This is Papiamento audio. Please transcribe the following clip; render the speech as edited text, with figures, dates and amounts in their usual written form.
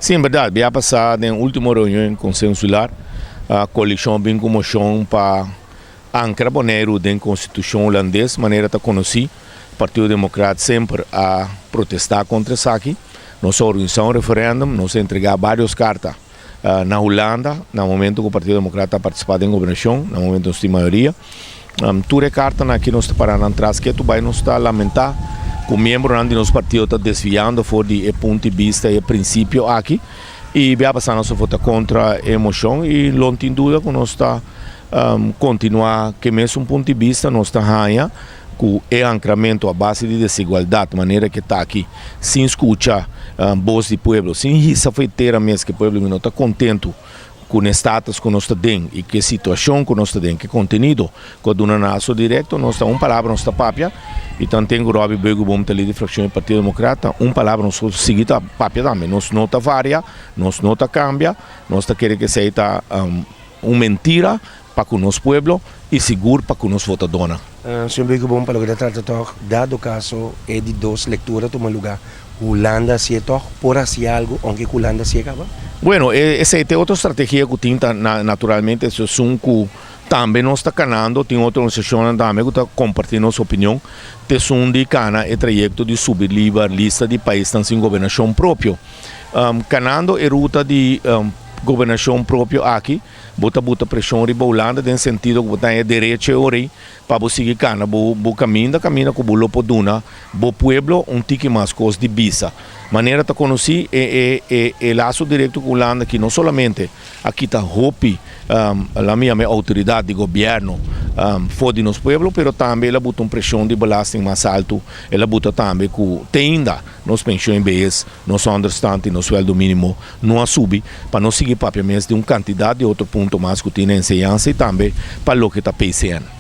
Sí, en bèrdat, bia pasá den último reunion Konseho Insular, koalishon a bin ku moshon pa ankra Boneiru den konstitushon hulandes. Manera ta konosí, Partido Demokrat semper a protestá kontra esaki. Nos a organisá un referèndum, nos a entregá vários karta na Hulanda na momento ku Partido Demokrat a partisipá den gobernashon, na momento nos tin mayoria. Tur e kartanan aki nos ta para nan tras ketu bai. Nos ta lamentá ku miembronan di nos partido ta desviando for di e punto di bista i e prinsipio aki i bia pasá nos a vota kontra e moshon i lo tin duda ku nos ta kontinuá ku e mesun punto di bista. Nos ta haña ku e ankramentu a base di desigualdat manera ke ta aki sin skucha bos di pueblo, sin hisa for e tera mes ku e pueblo mi no ta kontentu ku n'e status ku nos ta den i ku e situashon ku nos ta den, ku e kontenido ku a duna na aso direkto, nos ta un palabra nos ta papia i tanten ku Robby Beukenboom ta lider di frakshon di Partido Demokrat, ta un palabra nos por sigui ta papia tambe. Nos no ta varia, nos no ta kambia, nos ta kere ku esei ta un mentira pa ku nos pueblo i sigur pa ku nos votadónan. Señor Beukenboom, pa loke ta trata tòg, dado kaso e di dos lektura tuma lugá, Hulanda hasié tòg? Por hasi algu ounke ku Hulanda hasié kaba? Bueno, esei ta e otro strategia ku tin ta naturalmente esun ku tambe nos ta kanando, tin otro organisashonnan tambe ku ta kompartí nos opinion, ta esun di kana e trayekto di subi riba lista di paisnan sin gobernashon propio. Kanando e ruta di gobernashon propio aki, bo ta buta preshon riba Hulanda den sentido ku bo ta haña derecho e ora ei pa bo sigui kana bo bo kaminda, kaminda ku bo lo por duna bo pueblo un tiki mas kos di bisa. Manera ta konosí e e e e laso direkto ku Hulanda aki no solamente a kita hopi la mi yama e outoridat di gobièrnu for di nos pueblo, pero tambe el a buta un preshon di belasting mas altu, el a buta tambe ku te ainda nos penshon BS, nos ònderstant i nos suèldo mínimo no a subi, pa no sigui papia mes di un kantidat di otro punto mas ku tin na enseñansa i tambe pa loke ta PCN.